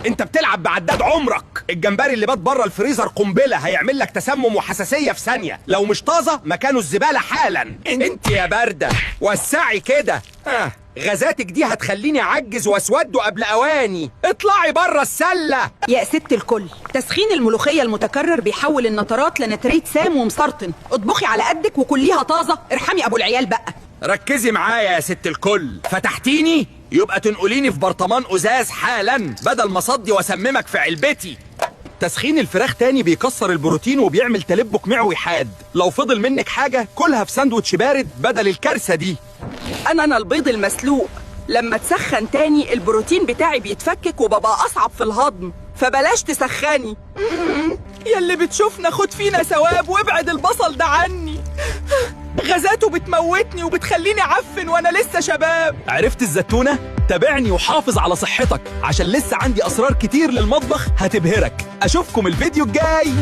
انت بتلعب بعداد عمرك. الجمبري اللي بات بره الفريزر قنبلة، هيعمل لك تسمم وحساسيه في ثانية. لو مش طازة مكانه الزبالة حالا. انت يا باردة وسعي كده. غازاتك دي هتخليني اعجز واسود قبل اواني. اطلعي بره السلة. يا ست الكل، تسخين الملوخية المتكرر بيحول النترات لنتريت سام ومسرطن. اطبخي على قدك وكليها طازة، ارحمي ابو العيال بقى. ركزي معايا يا ست الكل، فتحتيني يبقى تنقليني في برطمان ازاز حالا بدل ما اصدي واسممك في علبتي. تسخين الفراخ تاني بيكسر البروتين وبيعمل تلبك معوي حاد. لو فضل منك حاجة كلها في ساندوتش بارد بدل الكارثة دي. انا البيض المسلوق لما تسخن تاني البروتين بتاعي بيتفكك وببقى اصعب في الهضم، فبلاش تسخني. ياللي بتشوفنا خد فينا ثواب وابعد البصل ده عني، غازاته بتموتني وبتخليني عفن وانا لسه شباب. عرفت الزتونة؟ تابعني وحافظ على صحتك عشان لسه عندي أسرار كتير للمطبخ هتبهرك. أشوفكم الفيديو الجاي.